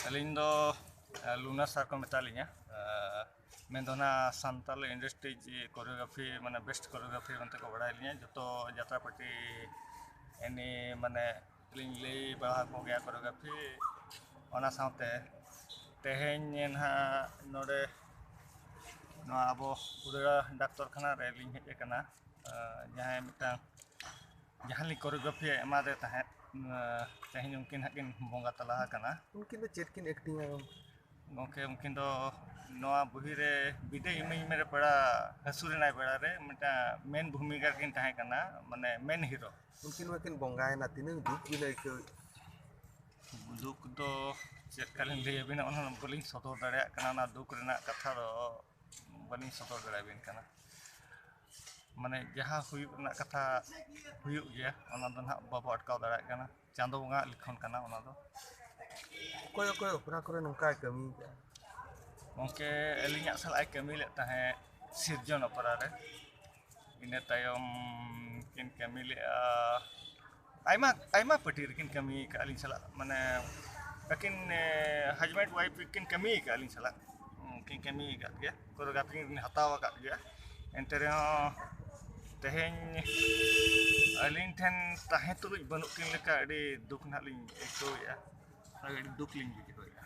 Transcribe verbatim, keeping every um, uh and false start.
ᱟᱹᱞᱤᱧ ᱫᱚ ᱞᱩᱱᱟ ᱥᱟᱨ ᱠᱚ ᱢᱮᱛᱟ ᱞᱤᱧᱟ᱾ ᱢᱮᱱ ᱫᱚ ᱱᱟᱜ ᱥᱟᱱᱛᱟᱞ ᱤᱱᱰᱟᱥᱴᱨᱤᱡᱽ ᱠᱳᱨᱤᱭᱳᱜᱨᱟᱯᱷᱤ, ᱢᱟᱱᱮ ᱵᱮᱥᱴ ᱠᱳᱨᱤᱭᱳᱜᱨᱟᱯᱷᱤ ᱢᱮᱱᱛᱮ ᱠᱚ ᱵᱟᱲᱟᱭ ᱞᱤᱧᱟ᱾ ᱡᱚᱛᱚ ᱡᱟᱛᱨᱟ ᱯᱟᱹᱴᱤ ᱮᱱᱤ ᱢᱟᱱᱮ ᱞᱤᱧ ᱞᱟᱹᱭ ᱵᱟᱲᱟ ᱟᱠᱚ ᱜᱮᱭᱟ ᱠᱳᱨᱤᱭᱳᱜᱨᱟᱯᱷᱤ᱾ ᱚᱱᱟ ᱥᱟᱶᱛᱮ ᱛᱮᱦᱮᱧ ᱱᱟᱦᱟᱜ ᱱᱚᱰᱮ ᱱᱚᱣᱟ ᱟᱵᱚ ᱩᱲᱟᱹᱲᱟ ᱰᱟᱠᱛᱚᱨ ᱠᱷᱟᱱᱟ ᱨᱮ ᱞᱤᱧ ᱦᱮᱡ ᱟᱠᱟᱱᱟ᱾ ᱡᱟᱦᱟᱸᱭ ᱢᱤᱫᱴᱟᱝ ᱡᱟᱦᱟᱸ ᱞᱤᱧ ᱠᱳᱨᱤᱭᱳᱜᱨᱟᱯᱷᱤ ᱮᱢᱟᱫᱮ ᱛᱟᱦᱮᱸᱫ, ᱛᱮᱦᱮᱧ ᱩᱱᱠᱤᱱ ᱦᱟᱸᱜ ᱠᱤᱱ ᱵᱚᱸᱜᱟ ᱛᱟᱞᱟ ᱟᱠᱟᱱᱟ᱾ ᱩᱱᱠᱤᱱ ᱫᱚ ᱪᱮᱫ ᱠᱤᱱ ᱮᱠᱴᱤᱝᱟ ᱜᱚᱢᱠᱮ? ᱜᱚᱢᱠᱮ, ᱩᱱᱠᱤᱱ ᱫᱚ ᱱᱚᱣᱟ ᱵᱚᱦᱤ ᱨᱮ ᱵᱤᱫᱟᱹᱭ ᱤᱢᱟᱹᱧ ᱢᱮ ᱨᱮ ᱯᱮᱲᱟ ᱦᱟᱹᱥᱩᱨ ᱮᱱᱟᱭ ᱵᱮᱲᱟ ᱨᱮ ᱢᱤᱫᱴᱟᱝ ᱢᱮᱱ ᱵᱷᱩᱢᱤᱠᱟ ᱨᱮᱠᱤᱱ ᱛᱟᱦᱮᱸ ᱠᱟᱱᱟ, ᱢᱟᱱᱮ ᱢᱮᱱ ᱦᱤᱨᱳ᱾ ᱩᱱᱠᱤᱱ ᱢᱟᱠᱤᱱ ᱵᱚᱸᱜᱟᱭᱮᱱᱟ, ᱛᱤᱱᱟᱹᱝ ᱫᱩᱠ ᱵᱤᱱ ᱟᱹᱭᱠᱟᱹᱣᱮᱫ? ᱫᱩᱠ ᱫᱚ ᱪᱮᱫ ᱞᱮᱠᱟ ᱞᱤᱧ ᱞᱟᱹᱭ ᱟᱹᱵᱤᱱᱟ, ᱚᱱᱟ ᱵᱟᱹᱞᱤᱧ ᱥᱚᱫᱚᱨ ᱫᱟᱲᱮᱭᱟᱜ ᱠᱟᱱᱟ᱾ ᱚᱱᱟ ᱫᱩᱠ ᱨᱮᱱᱟᱜ ᱠᱟᱛᱷᱟ ᱫᱚ ᱵᱟᱹᱞᱤᱧ ᱥᱚᱫᱚᱨ ᱫᱟᱲᱮᱭᱟᱵᱤᱱ ᱠᱟᱱᱟ᱾ ᱢᱟᱱᱮ ᱡᱟᱦᱟᱸ ᱦᱩᱭᱩᱜ ᱨᱮᱱᱟᱜ ᱠᱟᱛᱷᱟ ᱦᱩᱭᱩᱜ ᱜᱮᱭᱟ, ᱚᱱᱟ ᱫᱚ ᱱᱟᱦᱟᱜ ᱵᱟᱵᱚ ᱟᱴᱠᱟᱣ ᱫᱟᱲᱮᱭᱟᱜ ᱠᱟᱱᱟ᱾ ᱪᱟᱸᱫᱚ ᱵᱚᱸᱜᱟᱣᱟᱜ ᱞᱤᱠᱷᱚᱱ ᱠᱟᱱᱟ ᱚᱱᱟ ᱫᱚ᱾ ᱚᱠᱚᱭ ᱚᱠᱚᱭ ᱚᱯᱮᱨᱟ ᱠᱚᱨᱮ ᱱᱚᱝᱠᱟᱭ ᱠᱟᱹᱢᱤ ᱠᱟᱜᱼᱟ? ᱜᱚᱢᱠᱮ, ᱟᱹᱞᱤᱧᱟᱜ ᱥᱟᱞᱟᱜ ᱮ ᱠᱟᱹᱢᱤ ᱞᱮᱫ ᱛᱟᱦᱮᱸᱫ ᱥᱤᱨᱡᱚᱱ ᱚᱯᱮᱨᱟ ᱨᱮ᱾ ᱤᱱᱟᱹ ᱛᱟᱭᱚᱢ ᱠᱤᱱ ᱠᱟᱹᱢᱤ ᱞᱮᱫᱼᱟ ᱟᱭᱢᱟ, ᱟᱭᱢᱟ ᱯᱟᱹᱴᱤ ᱨᱮᱠᱤᱱ ᱠᱟᱹᱢᱤ ᱟᱠᱟᱫᱼᱟ ᱟᱹᱞᱤᱧ ᱥᱟᱞᱟᱜ, ᱢᱟᱱᱮ ᱟᱹᱠᱤᱱ ᱦᱟᱡᱵᱮᱱᱰ ᱣᱟᱭᱤᱯᱷ ᱠᱤᱱ ᱠᱟᱹᱢᱤ ᱟᱠᱟᱫᱼᱟ ᱟᱹᱞᱤᱧ ᱥᱟᱞᱟᱜ᱾ ᱩᱱᱠᱤᱱ ᱠᱟᱹᱢᱤ ᱟᱠᱟᱫ ᱜᱮᱭᱟ, ᱠᱳᱨᱤᱭᱳᱜᱨᱟᱯᱷᱤ ᱠᱤᱱ ᱦᱟᱛᱟᱣ ᱟᱠᱟᱫ ᱜᱮᱭᱟ᱾ ᱮᱱᱛᱮ ᱨᱮᱦᱚᱸ ᱛᱮᱦᱮᱧ ᱟᱹᱞᱤᱧ ᱴᱷᱮᱱ ᱛᱟᱦᱮᱸ ᱛᱩᱞᱩᱡ ᱵᱟᱹᱱᱩᱜ ᱠᱤᱱ ᱞᱮᱠᱟ ᱟᱹᱰᱤ ᱫᱩᱠ ᱱᱟᱦᱟᱜ ᱞᱤᱧ ᱟᱹᱭᱠᱟᱹᱣᱮᱫᱼᱟ, ᱟᱹᱰᱤ ᱫᱩᱠ ᱞᱤᱧ ᱵᱩᱡᱷᱟᱹᱣᱮᱫᱼᱟ᱾